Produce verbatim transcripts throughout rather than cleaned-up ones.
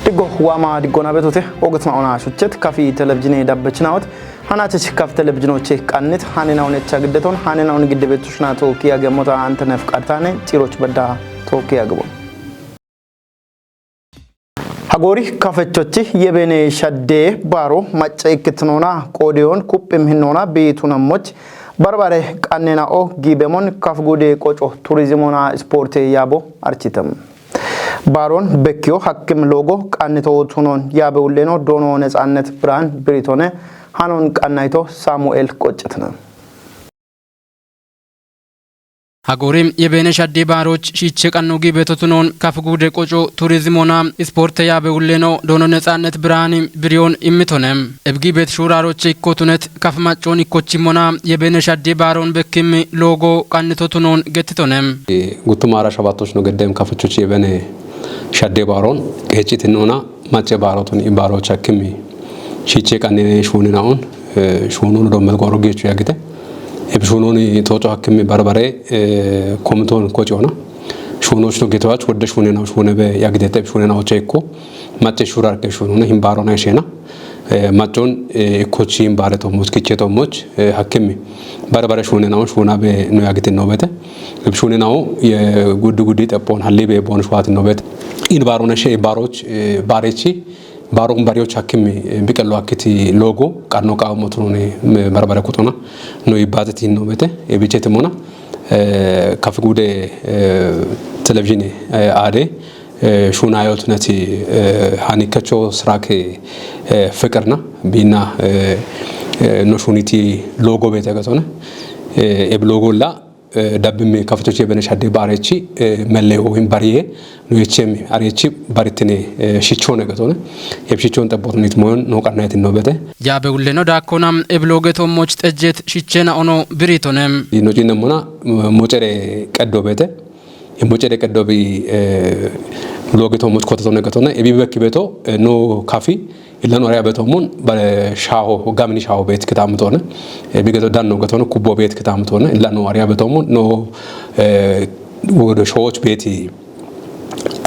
Diggo waama diggona betote, oogitma ona shuchet kafi televizhine dabbechinaot, hanatich kaf televizhinoche qannit, hanena onecha giddeton, hanena on gidde betushna tookki yagemota antenef qartane, xiroch badda tookki yagebon. Hagoori kafechochi yebene shadde baaro macca ikkitnona qoodiyon kuppim hinnona biitunammoch barbare qannena'o giibemon kaf gude qoco turizimona isporte yaabo architem. Baaron bekkiyo hakkim loogo qannito tunon yaabe ulleno doono Netsaannet Birhaan Biritone hanon qannayto Saamu'eel qoccitna. Hagoori yebeene shaddi baaroch shiiche qanno giibeto tunon kaf guude qoco turizimona isporte yaabe ulleno doono Netsaannet Birhaan Biriyon immitone. Ebgi beet shuuraroche ikkotunet kaf maccoon ikkochimmona yebeene shaddi baaron bekkim loogo qannito tunon gettitone. Guttumara shabattoch no geddem kafechoch yebene shadde baaron qeecitinona macce baarotun i baaroch hakkimi shiiche qannine shuuninaon, eh, shuunun dommel goro geechu yagite. Eb shuunun tooco hakkimi barbare, eh, komiton kociona. Shuunoch no getoach wodde shuunina shuunebe yagite eb shuunina oche ikko. Macce shuurarke shuunun hin baarona ishena. Eh, maccon, eh, ikkochi hin baare tommoch, kiche tommoch, eh, hakkimi. Barbare shuuninaon shuunabe no yagitin nobete. Eb shuuninaon ye guddi guddi xeppon hallibe bon shuwatin nobete. In baarona she baaroch, eh, baarechi, baaron bariyoch hakkimi, eh, biqello hakkiti loogo, qanno qaamo tununi, eh, barbare kutona. No ibbatetin nobete, eh, bichetimona, eh, kaf gude, eh, televizhine, eh, aade, eh, shuunayotuneti, eh, hanikkecho sirake, eh, fiqirna, biina, eh, eh, no shuuniti loogo beete getone. Eh, eb loogo la, eh, dabbimi kafechoch yebene shadde baarechi, eh, melle ho hin bariye, no yechemi, arechi baritine, eh, shichone getone. Eb shichon xebbotunit moyon no qannayetin nobete. Yaabe ulleno daakkona eb looge tommoch xejjet shichena ono Biritonem. No cinemona, eh, mocere qeddo beete. Eb mocere qeddo bi, eh, looge tommoch kotetone getone. Ebi bekki beto, eh, no kafi, illano ariya beto mun, bare shaaho, gamini shaaho beet kitamitone. Ebi geto danno getone, kubbo beet kitamitone. Illano ariya beto mun, no, eh, wode shooch beeti,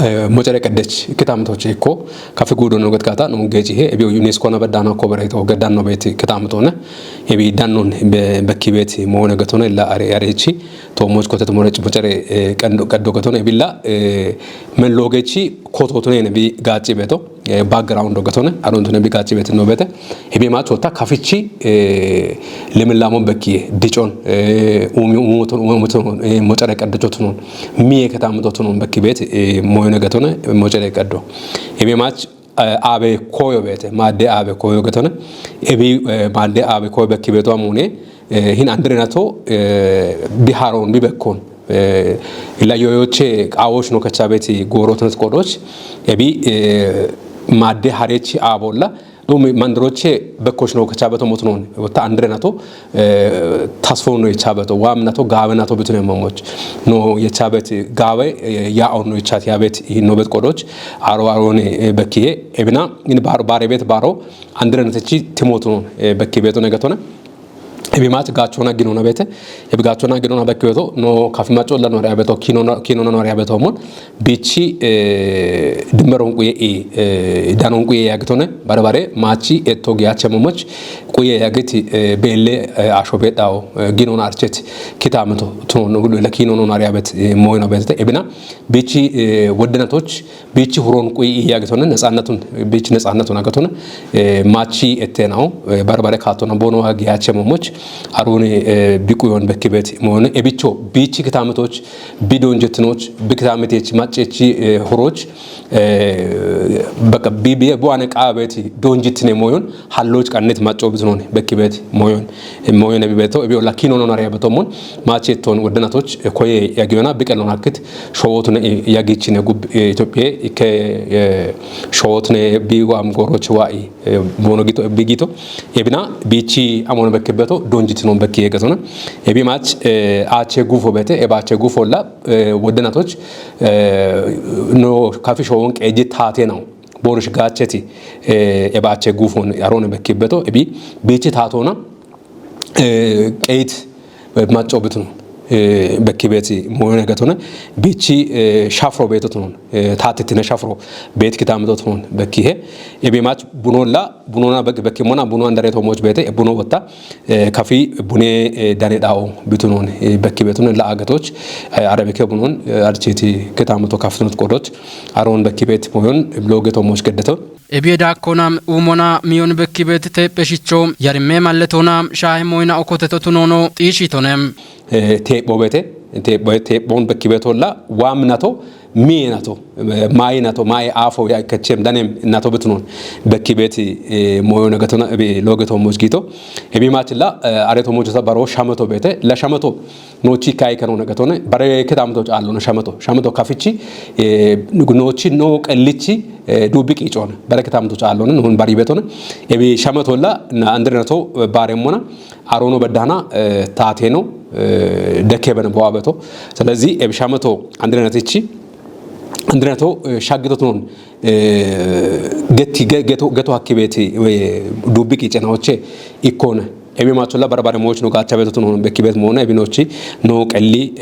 eh, mocere qeddech kitamitoche ikko, kafi guudo no getkata, no geechi he, ebi UNESCO na beddana ko bereto, geddanno beeti kitamitone. Ebi dannon be-, bekki beeti moone getone, illa are-, arechi, tommoch kotet morech mocere, eh, qeddo, qeddo getone, ebilla, eh, men loogechi kototone ne bi gaaci beto, eh, background do getone, arontone bi gaaci beto no bete. Ebe machota kafichi, eh, lemillamon bekkiye, dicon, eh, umi-, umoton, umoton, eh, mocere qeddo chotunon, miye ketamutotunon bekki beet, eh, moyone getone, mocere qeddo. Ebe mach, eh, aabe koyo beete, maadde aabe koyo getone. Ebi, eh, maadde aabe koyo bekki beeto amune, eh, hin andirenato, eh, biharon, bibekkon. Eh, illa yoyoche qawoch no kachabeti goorotnet qodoch. Ebi, eh, maadde harechi aabolla. Dum mandiroche bekkoch no kachabeto motunon. Wota andirenato, eh, tasfo no yechabeto, waamnato, gaawenato bitune momoch. No yechabeti gaawe, eh, yaa'on no yechat yabet, no bet qodoch. Aro arone, eh, bekkiye. Ebina, in baro, bare bet baro. Andirenatechi timotunon, eh, bekki beeto negetone. Ebi mach gaachona ginona beete. Ebi gaachona ginona bekki beeto. No kafi macho la no ariya beeto. Kinona, kinona no ariya beeto mon. Bichi, eh, dimmeron quye i, eh, danon quye yagitone. Bare bare, machi, etto giyache momoch. Quye yagiti, eh, belle, eh, asho bedao, eh, ginona archet. Kitameto, tuno, no, la kinona no ariya beet, eh, moyna beete. Ebina, bichi, eh, woddenatoch, bichi huron quyi yagetone, netsaannaton, bichi netsaannaton agetone, eh, machi ettenao, eh, barbare kaatona bono agi yache momoch, aruni, eh, biquyon bekki beet moyone, ebicho, bichi kitametoch, bidon jetinoch, bikitametech, machechi, eh, huroch, eh, baka bi, bi, buane qabeti, don jitine moyon, halloch qannet macho bitinone, bekki beet moyon, eh, moyon ebi beeto, ebi olla kinono nare beeto mon, machi etton woddenatoch, eh, koye yagiyona, biqelon akkit, Showotune yagichine gub, eh, Ethiopia ikke, eh, showotune bigo am goroch wa'i, eh, bono gito, bigito. Ebina bichi amon bekke beto, donjiti non bekke yegetona. Ebi mach, eh, ache gufo bete, eba ache gufo la, eh, woddenatoch, eh, no kafi showon qeji tate no. Borush gacheti, eh, eba ache gufon arone bekke beto, ebi bichi tatona, eh, qeit, eh, macho bitun. Bekki beeti mooyona gatona bichi shafro beeto tunon, taatitine shafro beet kitaamito tunon bekkihe. Ebi maach bunolla bunona bekki mona buno andare to mooch beete buno wotta kafi bune dane dao bitunon bekki beetun la agatoch arabike bunon architi kitaamito kaftunot qodoch aron bekki beet mooyon loge to mooch geddeton. Ebiye daakkona uumona miyon bekki beet teephe shicho yarimme malletona shaahe mooyna okoteto tunono xiishitone. Teepho beete teepho teephoon bekki beetolla waaminato miinato maayinato maaye aafo ya ikkachem danem nato bitunon bekki beeti mooyona gatona ebi loge to mooch giito. Ebi maachilla are to moochota baro shamato beete la shamato noochi kai kanona gatone bare kitaamito caallona shamato shamato kafichi noochi no qellichi duubbi qiicoona bare kitaamito caallona nuhun bari beetona. Ebi shamatolla na andire nato baaremmona arono beddahana taateno dekke bene boa beto. Selezi ebi shamato andire natichi andire nato shaggito tunon getti geto geto hakki beeti duubbi qiicenaoche ikkona. Ebi maacholla barbare mooch no gaacha beto tunon bekki beet moona ebi noochi no qelli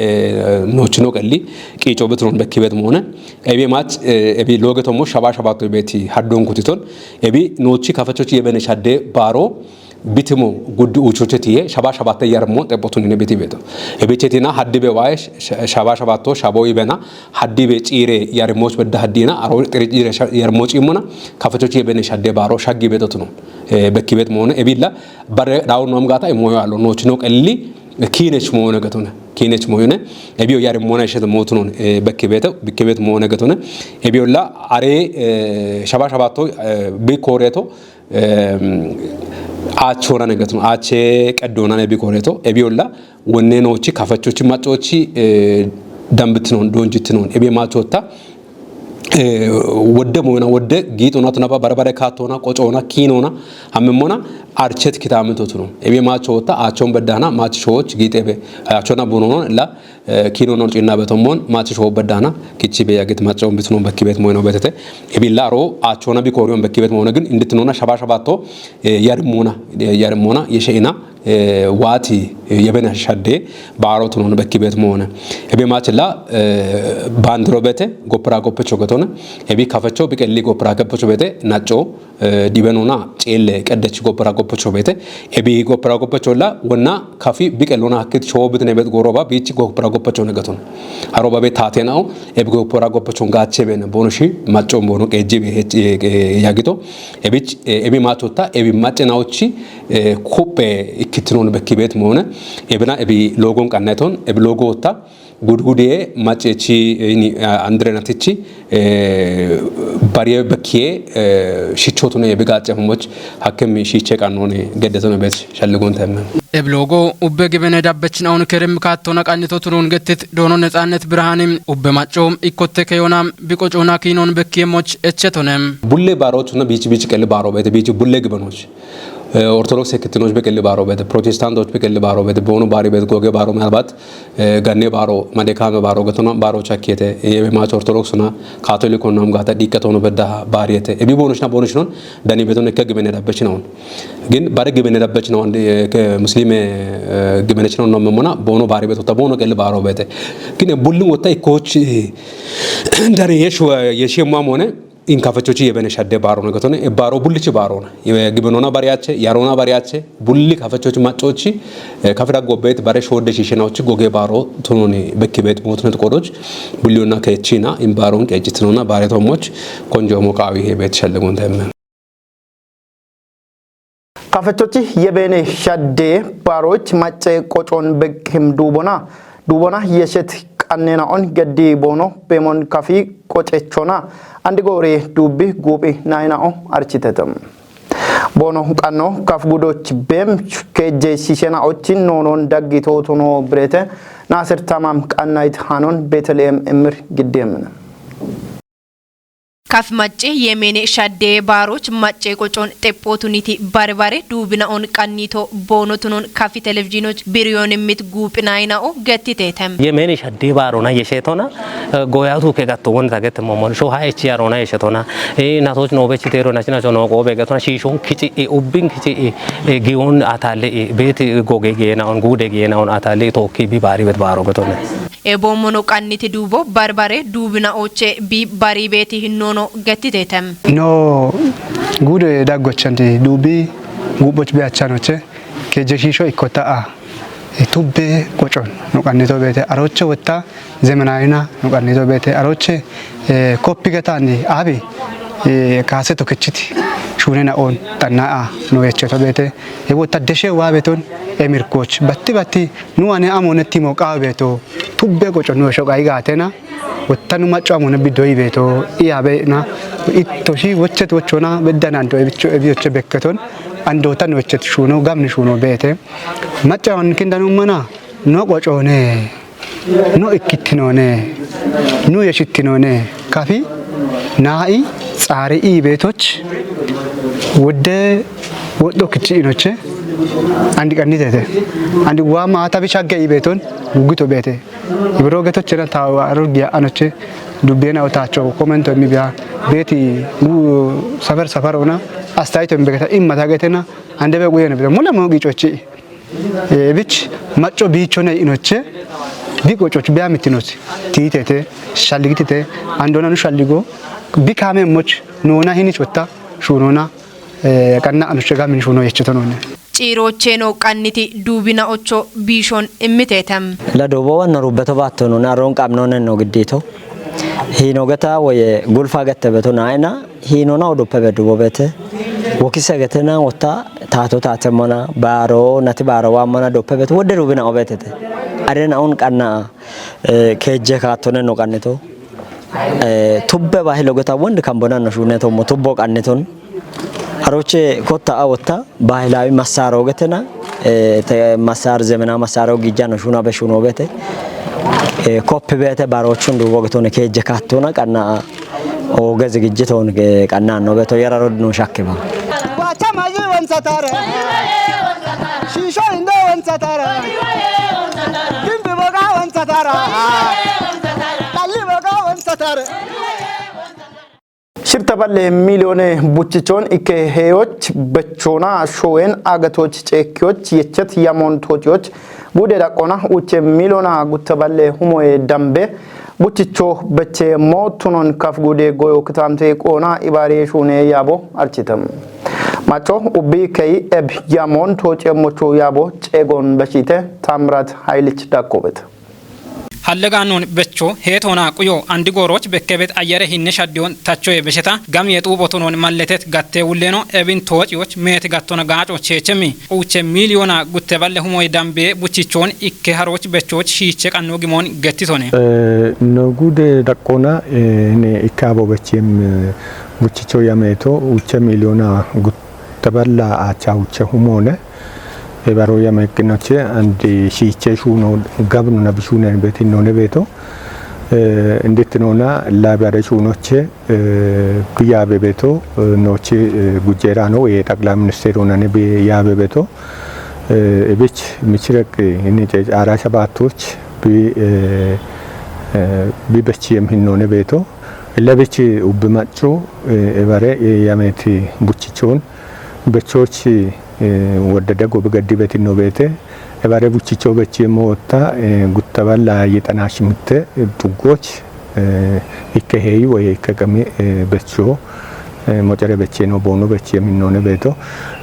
noochi no qelli qiico beto tunon bekki beet moona. Ebi maach ebi loge to mooch shaba shabato beeti haddon kutiton ebi noochi kafachochi yebene shadde baaro bitimo guddi uuchoche tiye shaba shabatte yarmo xeppotun ine biti beeto. Ebi chetina haddi be waaye shaba shabato shabo yibena haddi be ciire yarmoch bedda haddina aro xiri ciire yarmoch imona kafachochi yebene shadde baaro shaggi beeto tuno. Bekki beet moona ebilla bare daawun nom gaata immoyo allo noochi no qelli kiinech moona gatona kiinech moyone. Ebiyo yarmona ishet mootunon bekki beeto bekki beet moona gatona. Ebiyolla are shaba shabato bi kooreto aachona negatun aache qeddona ne bi kooreto ebiyolla wonne noochi kafachochi maccochi dambitinon doonjitinon ebi maachotta wodde mooyona wodde giixona tunaba barbare kaatona qocona kiinona hammemmona archet kitaamito tuno ebi maachotta aachon beddahana maach shooch giixebe aachona bunonon la kiino non cinna betommon maach shoo beddahana kichi be yagit maccoon bitunon bekki beet mooyno betete. Ebilla aro aachona bi kooriyon bekki beet moona gin inditinona shaba shabato yarmona yarmona yesheina waati yebena shadde baaro tunon bekki beet moona. Ebi maachilla bandiro beete gopra goppecho gatona ebi kafacho biqelli gopra goppecho beete nacco dibenona ciille qeddech gopra goppecho beete ebi gopra goppecholla wonna kafi biqellona hakkit shoo bitine beet goroba bichi gopra goppecho negatona. Aroba be taatenao ebi gopra goppecho gaache bene bonoshi maccoon bono qeejji be yagito. Ebich ebi maachotta ebi maccenaochi kuppe ikkitinon bekki beet moona. Ebina ebi logon qanneton ebi logo wotta gudgudiye maccechi andire natichi bariye bekkiye shichotune ebi gaache mooch hakkem shiche qannone geddetone beet shalligun temme. Ebi logo ubbe gibene dabbechinaun kerim kaattona qannito tunon gettit doono netsannet birhani ubbe macco ikkotte keyona biqocona kiinon bekkiye mooch echetone. Bulle baarochuna bichi bichi qelli baaro beete bichi bulle gibenoch Ortodoks ekkitinoch beqelli baaro beete, Protestantoch beqelli baaro beete, boono baari beete, goge baaro ምናልባት ganne baaro, madekame baaro, gatona baaro chakkete, yebe maach Ortodoksuna, Katolikonna am gata diqqatono bedda baariyete. Ebi boonochna boonochnon, dani beton ekka gibene dabbechinaun. Gin bare gibene dabbechinaun, ke Muslime gibene chinaun no memona, boono baari beete, ta boono qelli baaro beete. Gin bullin wotta ikkoch dani yeshu, yeshi mamone, In kafechochi yebene shadde baarona gatone, e baaro bullichi baarona. Ye gibenona bariyache, yarona bariyache, bulli kafechochi maccochi, e kafira gobbet bare shodde shishena ochi goge baaro tunoni bekki bet motunet qodoch, bulliyonna kechina, in baaron qechitinona baare tomoch, konjo mo qaawi he bet shallegon temme. Kafechochi yebene shadde baaroch macce qocon bekim duubona, duubona yeshet qannena on geddi boono bemon kafi qocechona andi goore duubbi guuphi nayina o architetem. Boono qanno kaf gudoch bem kejje shishena ochin noonon daggi tootono birete Nasir Tamam qannayt hanon Betelehem emir giddemin. Kaf macce yemene shaddee baaroch macce qocon xeppootuniti baribare duubina'on qannito boonotunon kafi televizhiinoch biriyonimit guuphinayina'o gettiteetem. Yemene shaddee baarona yeshetona, eh, goyatu ke gatto won tagette momon sho ha echi yarona yeshetona. Eh, nasoch no bechi tero nachi nacho no qobe gatona shishon kici, eh, ubbin kici, eh, eh, giyon atalle, eh, beti goge gena on gude gena on atalle tokki bi baari bet baaro gatona. Ebo mono qanniti duubo baribare duubina'oche bi bari beti hinnono gettiteetem. No gude daggochanti duubi guboch bi achanoche ke jeshisho ikkota a. E tubbe qocon no qannito bete aroche wotta zemenayina no qannito bete aroche, eh, koppi gatani abi, eh, kase tokichiti shunena on tanna a no yecheto bete e wotta deshe wa beton emirkoch batti batti nu ane amone timo qawe beto tubbe qocon no shoqa igatena wotta nu macco amone bidoyi beto iya bena ittoshi wochet wochona beddanando ebicho ebiyoche bekketon andota no wochet shuno gamni shuno bete macca on kindanumana no qocone no ikkittinone nu yeshittinone kafi na'i xaari i beetoch wodde woddo kichi inoche andi qannitete andi wa maata bi shagge i beeton guggito beete ibro getochena tawa arurgiya anoche dubbena otacho komento mi biya beeti gu safar safar ona astayto mi begeta imma tagetena ande be guyene be mula mo gicochi. Ebich macco biichone inoche bi qococh biya mitinos tiitete shalligitite andona nu shalligo bi kame moch nona hini chotta shunona, eh, qanna anoche gamin shuno yechetonone. Ciirocheno qanniti duubina ocho biishon immiteetem. La duubo wanno rubbeto baattonuna ron qabnone no giddito. Hino geta woye gulfa gette beto naena Hiinona odoppe beddu bobete. Wokise getena wotta taato taatemmona baaro nati baaro waammona doppe betu wodde ruubina obetete. Arena un qanna, eh, keejje kaattone no qannito. Eh, tubbe baahilo geta wondi kambona no shuune tommo tubbo qanniton. Aroche kotta a wotta baahilawi massaaro getena, eh, te massaar zemena massaaro gijja no shuuna be shuuno bete. Eh, koppi bete baarochun duubo getone keejje kaattona qanna Oge zigijjitoon qannaan no beto yararo dino shakkiba. Wacha mayi wonsatara. Shisho indo wonsatara. Kimbi boga wonsatara. Talli boga wonsatara. Shirta balle miliyoone buchichoon ikke heyoch bechona showen agatoch ceekkiyoch yechet yamon tochiyoch gude daqona uche miliyoona gutta balle humoye dambe Buchicho beche mo tunon kaf gude goyo kitante qona ibare shune yabo architam. Macho ubbi kei eb yamon toche mocho yabo cegon beshite Tamrat Haylich dakkobet. Halleganon becho hetona quyo andi goroch bekkebet ayere hinne shaddiyon tachoye besheta gamiye xubotonon malletet gatte wulleno ebin tochiyoch meet gattona gaaco chechemi. Uche miliyoona gutte balle humoy dambe buchichoon ikke harooch bechoch shiiche qanno gimoon gettitone. Eh, no gude daqqoona, eh, ne ikke abo bechiem, eh, buchicho yameeto uche miliyoona gutte balla aacha uche humoone. E baro yame ikkinoche andi shiiche shuuno gabno na bishuune betinnoone beeto. Eh, inditinoona laabare shuunoche, eh, bi yaabe beeto, eh, noochi, eh, gujjeeraano, eh, xaqilaa ministeeru nani bi yaabe beeto, eh, ebich michireq ini ce-, caara shabaatoch bi, eh, eh, bi bechiem hinnoone beeto. Lebich ubbi maccu, eh, ebare, eh, yameeti buchichoon bechochi, eh, wodde dego bi gaddi betinno beete, ebare buchicho bechiem wotta, eh, gutta balla yixana shimitte, eh, xuggoch, eh, ikke heeyi woye ikke qami, eh, becho, eh, mocere becheno boono bechie minnoone beeto.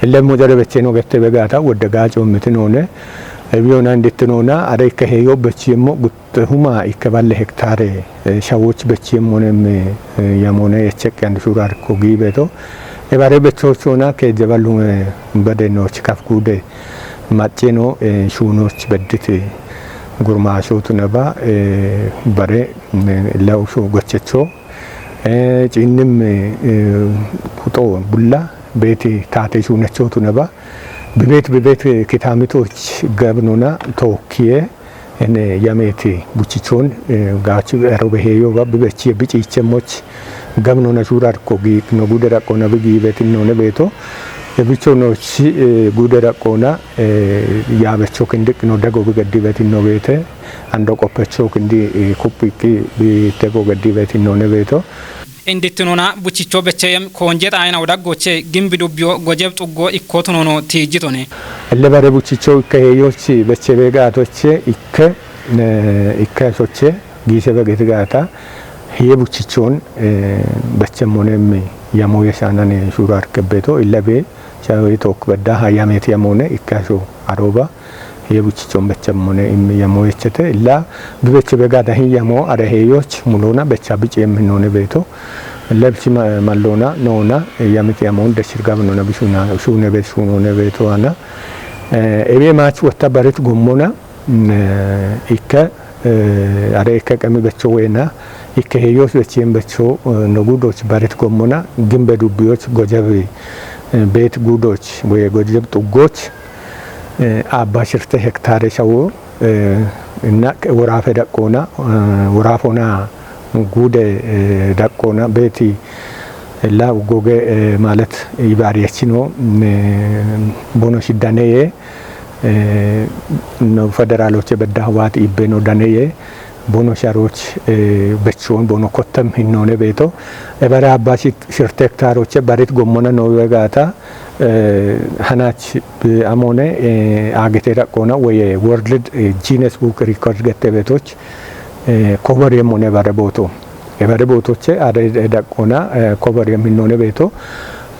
Ille mocere becheno gette begaata wodde gaaco mitinoone. Ebiyona indittinoona are ikke heeyo bechiemmo gutte huma ikke balle hektaare, eh, shawoch bechiemmonem, eh, yamoone yecheqqi and shurar ko gi beeto. Ebare bechochona keejje ballume bade nooch kaf gude. Macceno, eh, shuunoch bedditi gurmaashotu neba, eh, bare, eh, leusho gochecho, eh, ciinnim, eh, kuxo bulla beeti taate shuunechotu neba. Bibet, bibet kitaamitoch gabnona tookkiye, Ene yameti buchichon, eh, gachi ero beheyo ba bibechi bichiche moch. Gabno na shurar ko gi no gude rako na bigi betin no ne beto. E bicho no chi, eh, gude rako na, eh, ya becho kindik no dago bigadi betin no bete. Ando ko pecho kindi, eh, kupiki bi tego gadi betin no ne beto. Indittinona buchicho becheyem konje xayina wodaggoche gimbi dubbiyo gojeb xuggo ikkotunono tiijjitone. Lebare buchicho ikke heyochi bechebe gatoche ikke, eh, ikke soche giisebe geti gata. Hiye buchichon, eh, bechemmonemmi yamo yeshanane shurar kebeto illabe shawe tok bedda hayamet yamone ikke so aroba. Hiye buchichon bechemone immi yamo yechete illa bibeche begada hin yamo are heyoch mulona becha bichi emminone beto. Lebchi ma-, mallona nona yamit yamon dechir gabnona bishuna shune bet shunone beto ana. Eh, ebe mach wata barit gommona, mm, eh, ikke, eh, are ikke kemi becho wena, ikke heyos bechiem becho, eh, no gudoch barit gommona, gimbe dubbiyoch gojabi, eh, bet gudoch, we gojab xuggoch, eh, abba shirte hektare shawo, eh, na ke-, worafe daqqona, eh, worafona gude, eh, daqqona beti la goge, eh, malet ibariyachino, eh, bono shiddaneye, eh, no federaloche bedda wat ibbe no daneye, bono sharoch, eh, bechon bono kottam hinnone beto. Ebara abba shit-, shirte hektaroche barit gommona no wegata, eh, hanach, eh, amone, eh, agete daqqona weye World, eh, Guinness Book Record gette betoch, eh, cover yemmone bare boto. E bare botoche are, eh, daqqona, eh, cover yemminone beto.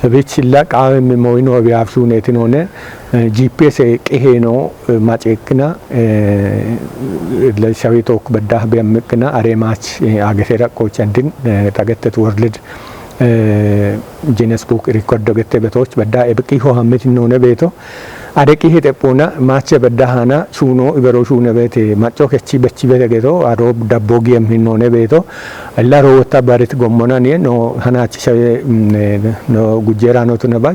Bich illa qawe mi moino bi afshunetinone, eh, G P S e qiheno, eh, macekna, eh, le shawi tok bedda biyamikna are mach, eh, agete daqqoch andin, eh, tagettet World, eh, Guinness Book Record dogette betoch bedda e biqiho hammetinone beto. Are qihi teppona mache bedda hana shuno ibero shune bete macho kechi bechi bete geto aro dabbo giyem hinnone beto. Illa ro wota barit gommona ni no hana chi shaye, mm, eh, no gujera no tunaba.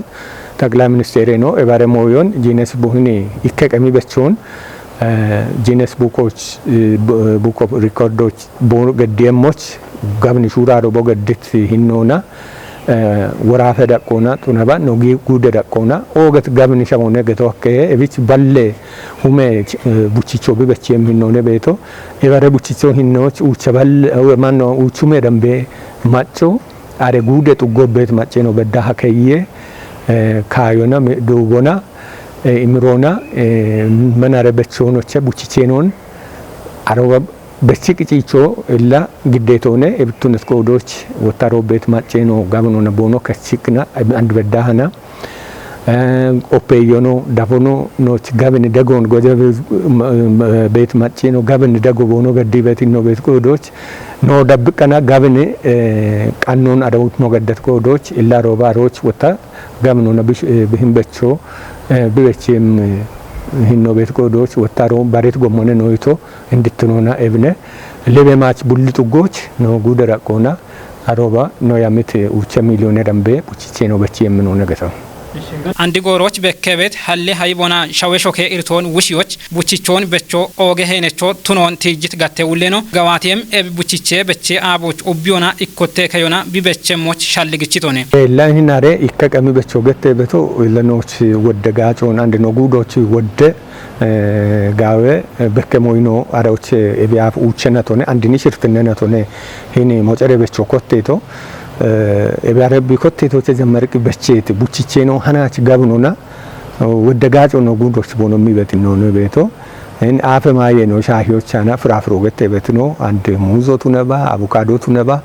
Taqlay ministere no ebare moyon Guinness buhini ikke kemi bechon, eh, Guinness Book of, eh, bu-, eh, Book of Record och bo gaddiyem moch gabni shura ro bo gaddit hinnona. Eh, worafe daqqona tunaba no gi gude daqqona oget gabni shamone geto akke ebich balle hume, eh, buchicho bibechiem hinnone beto. Ebare buchicho hinnoch ucha balle, eh, manno uchume dambe macho are gude xuggo bet macheno bedda hakeye, eh, kayona me-, dubona, eh, imrona, eh, manare bechonoche buchichenon aroba Bechi qicicho illa giddetone ebittunet qodoch wotaro bet macceno gabnona bono kachikna and beddahana. Eh, opeyono dafono noch gabni dagon goja be-, m-, m-, bet macceno gabni dago bono gaddi bet inno bet qodoch no dabbiqana gabni, eh, qannon adawut no gaddat qodoch illa roba roch wota gabnona bish-, eh, bihin becho, eh, bibechem, eh, hinno bet qodoch wotaro baret gommone noito. Indittinona ebne lebe mach bulli xuggoch no gude raqqona aroba no yamit uche milyone dambe buchiche no bechi yemminone geta. Andi goroch bekkebet halle haybona shawe shoke irton wushiyoch buchichon becho oge henecho tunon tijit gatte ulleno gawatiem eb buchiche beche aboch ubbiyona ikkotte kayona bi beche moch shalligichitone. Ella hinare ikka qami becho gette beto ella noch wodde gachon andi no gudoch wodde eh, gawe, eh, bekke moyino arawche ebiaf uchena tone, andini shirtinena tone, hini mocere becho kotteto, eh, ebiare bi kotteto che zammarqi bechete, buchicheno hanach gabnona, oh, wedde gacho no gudoch bono mi beti no no beto. En afe maye no shahiyo chana frafro gete betino, ande muzo tuneba, avocado tuneba,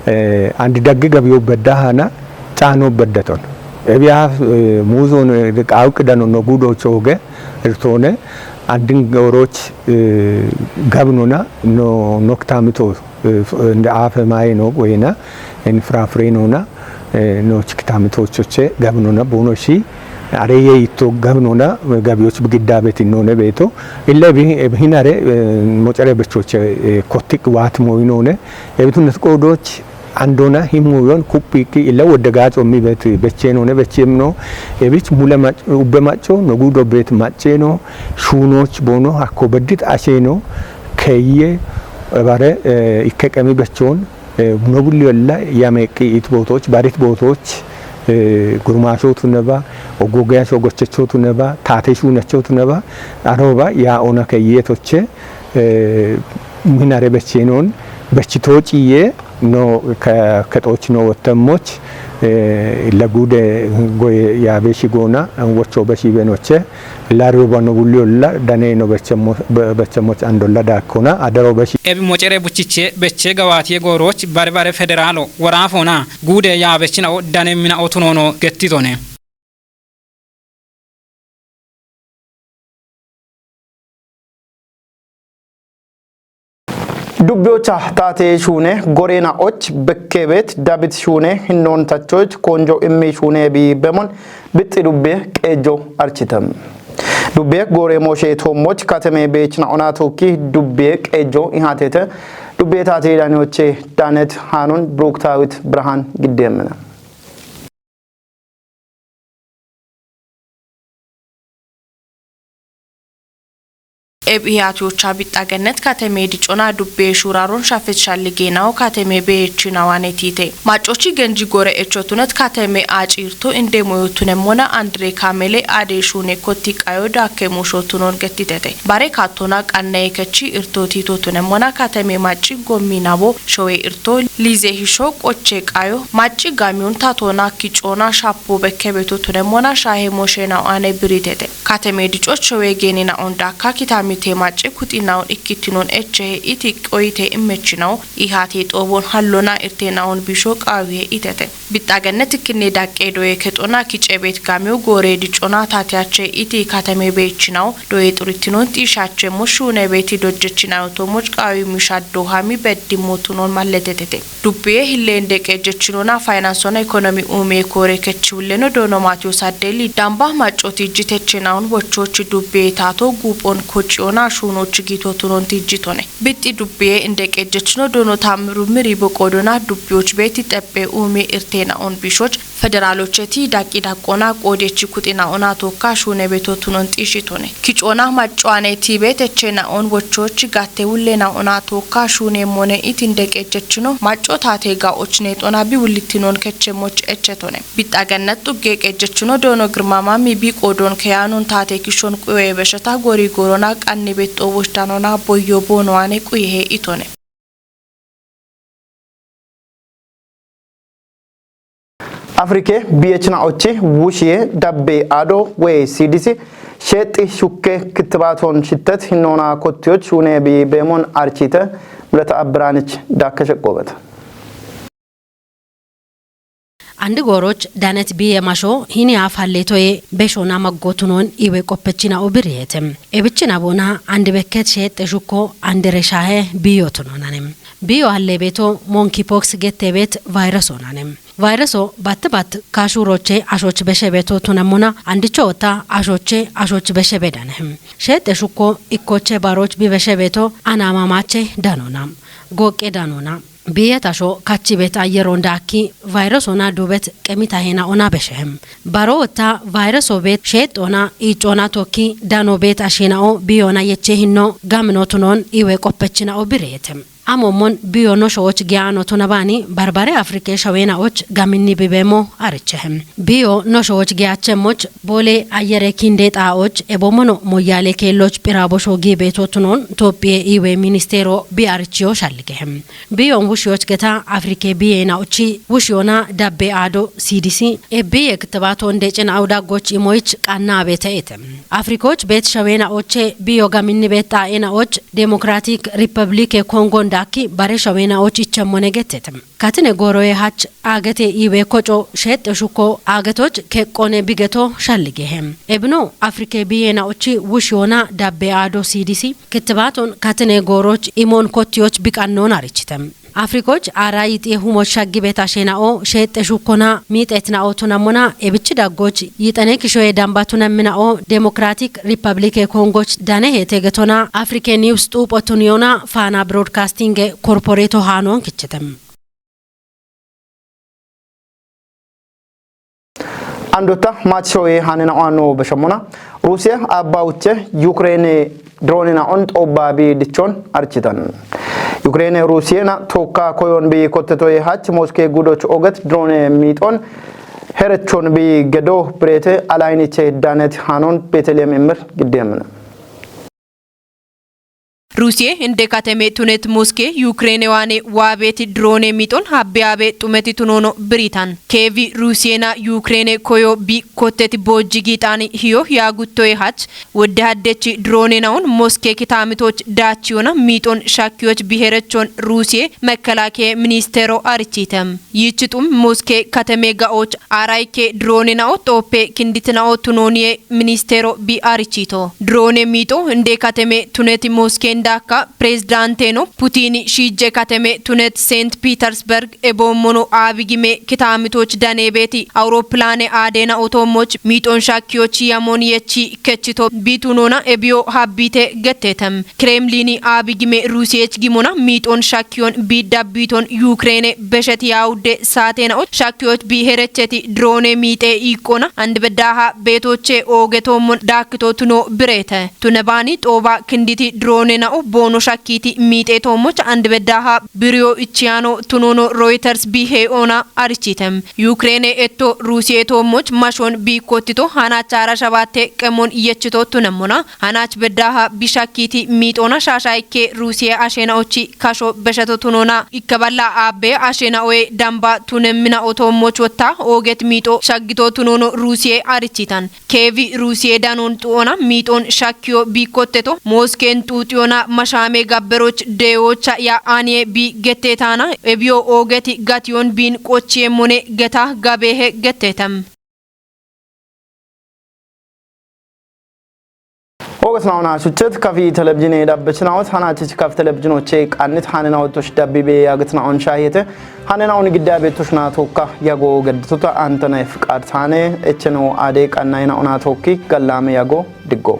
eh, ande dagge gabiyo bedda hana, chano beddaton. Ebiaf, eh, muzo no, eh, qawqi dano no gudoch oge, irtone andin goroch, eh, gabnona no noktamito, eh, f-, nde afe maye no wena en frafre nona, eh, no chiktamito choche gabnona bono shi are ye ito gabnona gabioch bigidda beti none beto ille bi, eh, hinare, eh, mocare bechoche, eh, kotik wat moinone ebitun qodoch Andona himuyon kupiki ila wodde gaco mi bet beche no ne beche no. Ebich mule mac-, ubbe maco no gudo bet mace no. Shunoch bono hakko bedit ashe no. Keye ebare, eh, ikke qemi bechon, eh, no bulli olla yame ki it botoch, barit botoch, eh, gurmasho tuneba, ogogeya so gochecho tuneba, tate shunacho tuneba, aroba ya ona keye toche, eh, minare bechenon, bechito ciye, no ka-, ketoch no wotemoch, eh, lagude goye ya beshi gona, wocho beshi benoche, la roba no bulli olla, dane no bechemo-, be-, bechemoch andolla dakona, adaro beshi. Ebi mocere buchiche, beche gawatiye goroch, bare bare federalo, warafona, gude ya bechina o, dane mina otunono, gettitone. Dubbiyocha taate shuune gorenaoch bekkebeet dabit shuune hinnoontachoch konjo immi shuune bi bemon bixxi dubbiye qeejjo architem. Dubbiye gore mooshe toommoch kateme beechna ona tookki dubbiye qeejjo ihaatete. Dubbiye taate daanyoche daanet haanun Bruktawit Birhaan giddeemmena. Eb iyaatiyocha bixxagennet kateme dicona dubbe shuraron shafet shalligenawo kateme beechinawane tiite. Macochi genji gore echotunet kateme acirto inde moyotunemona andre kamele ade shune kotti qayo dakke mushotunon gettitete. Bare kattona qanne kechi irto titotunemona kateme macci gommi nabo showe irto lize hisho qoche qayo macci gamiyun tatona kicona shappo bekke betotunemona shahe moshena ane biritete. Kateme dicocho wegeni na onda ka kitami te macce kuti na on ikkiti non ecce he iti qoite immecci na o ihate xobon hallona irte na on bisho qawi he itete. Bixxagennet ikkinne daqqe doye kexona kice beet gamiyo gore dicona tatiyache iti kateme beechinawo doye xuritinon xiishache mo shuune beeti dojjechinayo tomoch qawi mishaddo hami beddi motunon malletetete. Dubbiye hilleen deqe jechinona faynansona ekonomi ume kore kechi ulleno doono Maatiyos Addeli damba maccoti jitechinawun wochochi dubbiye taato guuphon kociyona shuunochi giitotunon tijjitone. Bixxi dubbiye indeqe jechino doono Taammiru Miri boqoodona dubbiyoch beeti xeppe ume irtena on bishoch federalocheti daqqi daqqona qoodechi kuxina ona tookka shuune betotunon xiishitone. Kicoona maccoane tiibe techena on wochochi gatte wullena ona tookka shuune mone itin deqe jechino macco taate ga och neexona bi wullittinon kechemoch echetone. Bixxagennet xugge qejjechino doono Girmamami bi qoodon keyanon taate kishon quye besheta gori gorona qanni bexxo woshdanona boyyo boonowane quyehe itone. Afrike biyechina ochi wushiye dabbe ado we C D C sheexi shukke kittibaton shittet hinnoona kottiyoch shuune bi beemon archite Mulata Abbiraanich daakkeshe qoobet. Andi gooroch danet biye masho hini afaletoye beshona maggotunon iwe qoppechina obiriyete. Ebichina bona andi bekket sheexxe shukko andi reshahe biyo tunonane. Biyo hallebeto monkeypox gettebet virus onane. Viruso batte bat kashuroche ashoch beshebeto tunamona andicho ota ashoche ashoch beshebedane. Sheexxe shukko ikkoche baroch bi beshebeto anamamache danona. Goqqe danona. Biyetasho kachibet ayeron daakki vayrosona dubet qemitahena ona beshehem. Baro wotta vayroso bet sheexona iicona tokki dano bet ashena'o biyona yeche hinno gaminotunon iwe qoppechina'o bireetem. Amomon biyo no showoch giyano tunabani barbare Afrike shawena'och gaminni bibemo arichehem. Biyo no showoch giyachemoch boole ayere kinde xa'och ebomono moyale keelloch phirabosho giibetotunon Tophiye iwe ministeero bi arichiyo shalligehem. Biyon wushiyoch geta Afrike biye na'ochi wushiyona dabbe aado C D C e biye kittibato nde cina awda goch imoyich qanna abete ete. Afrikoch bet shawena oche biyo gaminni bet ta'ena och Democratic Republic e Congo ndaki bare shawena och ichemone getete. Katine goroye hach agete iwe koco sheexxe shuko agetoch keqqone bigeto shalligehem. Ebino Afrike biye na'ochi wushiyona dabbe aado C D C kittibaton katine goroch imon kottiyoch biqannon arichitem. Afrikoch aara yixi humo shaggi beta shena'o sheexxe shukkona miixetna'o tunamona ebichi daggoch yixene kishoye damba tunammina'o Democratic Republic e Kongoch dane hete getona African News xuupo tuniyona Faana Broadcasting e Corporate haanon kichetem. Andotta maati shoye hanena oano bashomona. Rusiya abba uche Ukraine drone na on xobba bi dichon architan. Ukraine Rusiya na tokka koyon bi kotteto ye hach Moske gudoch oget drone miton herechon bi gedo brete alayniche danet hanon Betlehem emir giddemna. Rusiye inde kateme tunet Moske Yukrene wane waabeti drone miton habbe abe tumeti tunono biritan. Keevi Rusiyena Yukrene koyo bi kotteti bojji giixani hiyo yaaguttoye hach wodde haddechi drone naun Moske kitamitoch daachiyona miixon shakkiyoch biherechon Rusiye mekkelaakiye ministeero arichitem. Yiichixum Moske kateme ga'och aarayke drone na'o xooppe kinditina'o tunooniye ministeero bi arichito. Drone miixo inde kateme tuneti Moske indaakka pirezidaanteno Putini shiijje kateme tunet Sent Pitersberg eboommono aabigime kitaamitoch daneebeeti awuropilaane aadena otoommoch miixon shakkiyoch yamon yechi kechito biitunona ebiyo habbiite getteetem. Kremlini aabigime Rusiyech gimona miixon shakkiyon biidda biiton Yukrene besheti yaawudde saatena och shakkiyoch biiherecheti drone miixe iiqqona andibeddaha beetoche oogetoommon daakkito tuno bireete. Tunebani xooba kinditi drone na'o boono shakkiiti miixetoommoch andibeddaha biriyo ichiyano tunono Reuters bihee'ona arichitem. Yukrene etto Rusiye toommoch mashon biikkottito hanachara shabatte qemon yechito tunemmona hanach beddaha bishakkiiti miixona shaashaykke Rusiye ashenaochi kasho besheto tunona ikkeballa aabbe ashena'oye damba tunemmina otoommoch wotta ooget miixo shaggito tunono Rusiye arichitan. Keevi Rusiye danon xu'ona miixon shakkiyo biikkotteto Mosken xuuxiyona mashaame gabberoch deewocha ya aniye bi getteetana ebiyo oogeti gatiyon biin qochiye mone geta gabeehe getteetem. Ogasnaona shuchet kafi telebjine dabbechnawot hanachich kaf telebjinoche qannit hanenawot tosh dabbibe yagitnaon shahete. Hanenawon giddabe toshna tokka yago gedditota antana ifqad tane echeno ade qannayna ona tokki gallame yago diggo.